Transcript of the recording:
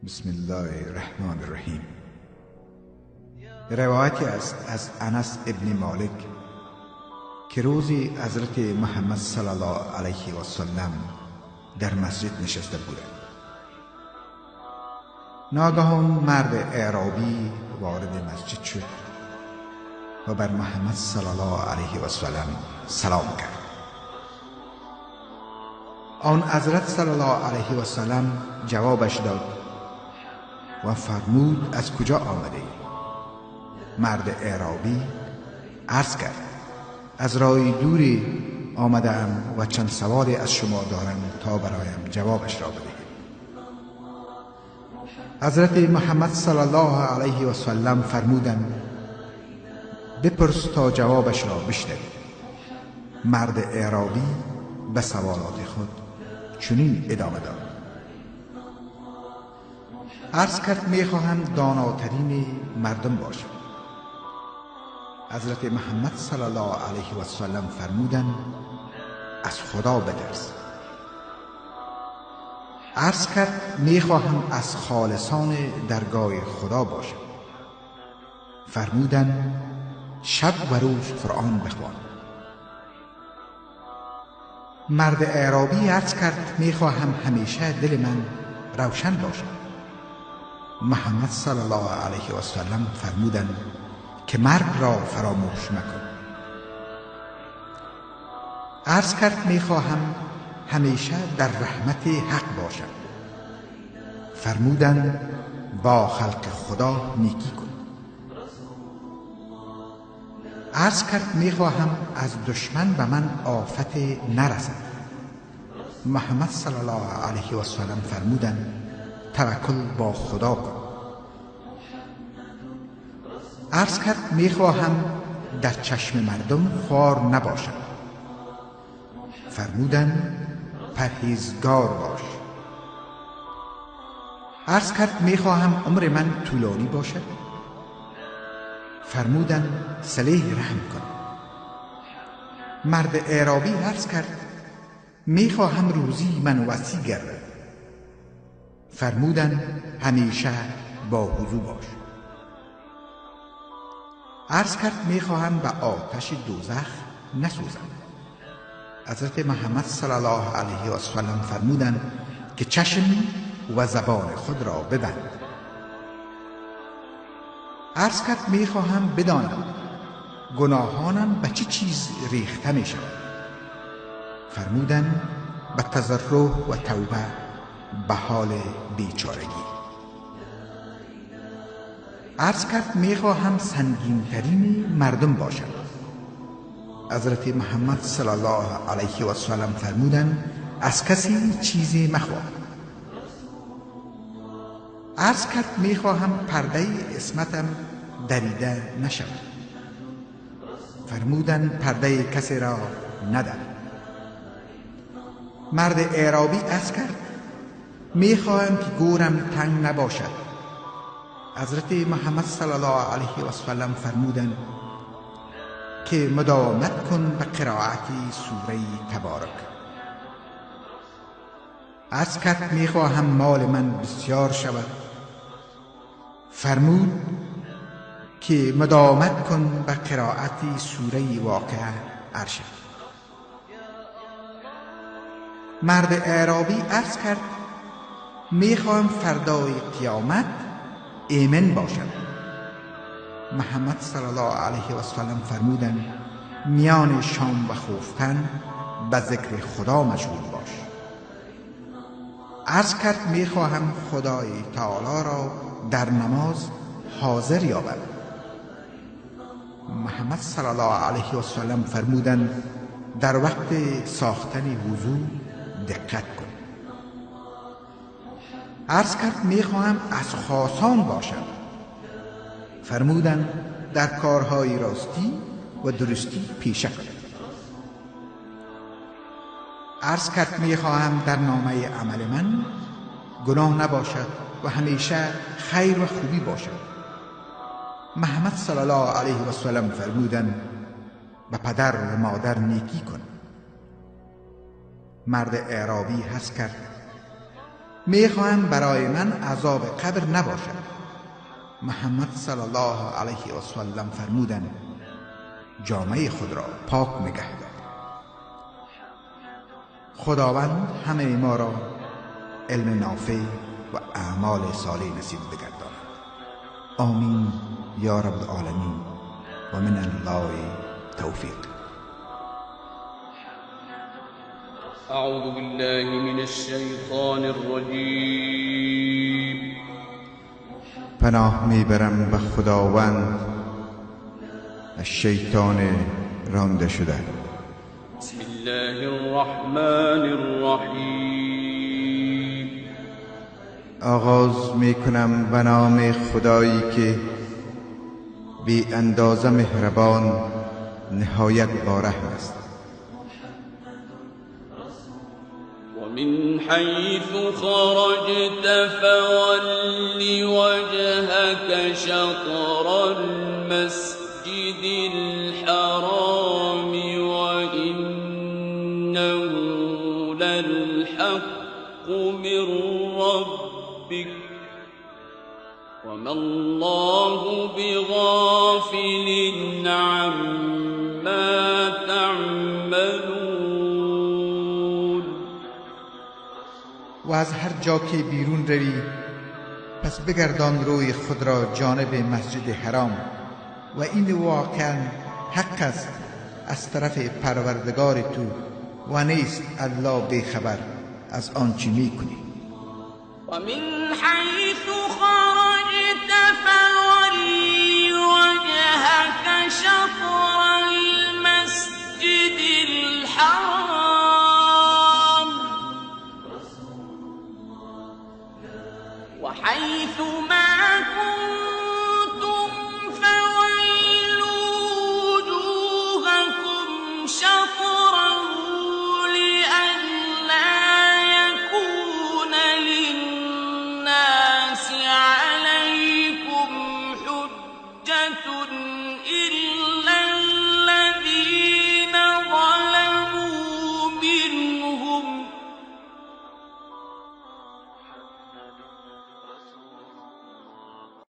بسم الله الرحمن الرحیم. روایتی است از انس ابن مالک که روزی حضرت محمد صلی الله علیه و سلم در مسجد نشسته بودند. ناگهان مرد اعرابی وارد مسجد شد و بر محمد صلی الله علیه و سلم سلام کرد. آن حضرت صلی الله علیه و سلم جوابش داد و فرمود از کجا آمده ای؟ مرد اعرابی عرض کرد از راه دوری آمده ام و چند سوالی از شما دارم تا برایم جوابش را بدهید. حضرت محمد صلی الله علیه و سلم فرمودند بپرس تا جوابش را بشنوی. مرد اعرابی به سوالات خود چنین ادامه داد. عرض کرد میخواهم داناترین مردم باشم. حضرت محمد صلی الله علیه و سلم فرمودند از خدا بترس. عرض کرد میخواهم از خالصان درگاه خدا باشم. فرمودند شب و روز قرآن بخوان. مرد اعرابی عرض کرد میخواهم همیشه دل من روشن باشد. محمد صلی الله علیه و سلم فرمودند که مرگ را فراموش مکن. عرض کرد میخواهم همیشه در رحمت حق باشم. فرمودند با خلق خدا نیکی کن. عرض کرد میخواهم از دشمن به من آفت نرسد. محمد صلی الله علیه و سلم فرمودند توکل با خدا کن. عرض کرد میخواهم در چشم مردم خوار نباشم. فرمودند پرهیزگار باش. عرض کرد میخواهم عمر من طولانی باشد. فرمودند صله رحم کن. مرد اعرابی عرض کرد میخواهم روزی من وسیع گردد. فرمودند همیشه با وضو باش. عرض کرد میخواهم به آتش دوزخ نسوزم. حضرت محمد صلی الله علیه و سلم فرمودند که چشم و زبان خود را ببند. عرض کرد میخواهم بدانم گناهانم به چه چیز ریخته می شود. فرمودند به تضرع و توبه به حال بیچارگی. عرض کرد میخواهم سنگینترین مردم باشم. حضرت محمد صلی الله علیه و سلم فرمودند از کسی چیزی مخواه. عرض کرد میخواهم پرده عصمتم دریده نشود. فرمودند پرده کسی را ندر. مرد اعرابی عرض کرد میخواهم که گورم تنگ نباشد. حضرت محمد صلی الله علیه و سلم فرمودند که مداومت کن به قرائت سوره تبارک. عرض کرد میخواهم مال من بسیار شود. فرمود که مداومت کن به قرائت سوره واقعه عرش. مرد اعرابی عرض کرد میخواهم فردای قیامت ایمن باشم. محمد صلی الله علیه و سلم فرمودند میان شام و خفتن به ذکر خدا مشغول باش. عرض کرد میخواهم خدای تعالی را در نماز حاضر یابم. محمد صلی الله علیه و سلم فرمودند در وقت ساختن وضو دقت کن. عرض کرد میخواهم از خاصان باشم. فرمودند در کارهای راستی و درستی پیشه کن. عرض کرد میخواهم در نامه عمل من گناه نباشد و همیشه خیر و خوبی باشد. محمد صلی الله علیه و سلم فرمودند به پدر و مادر نیکی کن. مرد اعرابی عرض کرد میخواهم برای من عذاب قبر نباشد. محمد صلی الله علیه و سلم فرمودند جامعه خود را پاک نگه دار. خداوند همه ما را علم نافع و اعمال صالح نصیب بگرداند. آمین یا رب العالمین و من الله توفیق. اعوذ بالله من الشیطان الرجیم. پناه میبرم به خداوند از شیطان رانده شده. بسم الله الرحمن الرحیم. آغاز میکنم به نام خدایی که بی اندازه مهربان نهایت با رحم است. ومن حيث خرجت فول وجهك شطر المسجد الحرام وإنه للحق من ربك وما الله بغافل عما تعملون. و از هر جا که بیرون روی پس بگردان روی خود را جانب مسجد حرام، و این واقعا حق است از طرف پروردگار تو و نیست الله بیخبر از آنچه میکنی. و من حیث خرجت فول وجهك شطر المسجد الحرام وحيث ما كنتم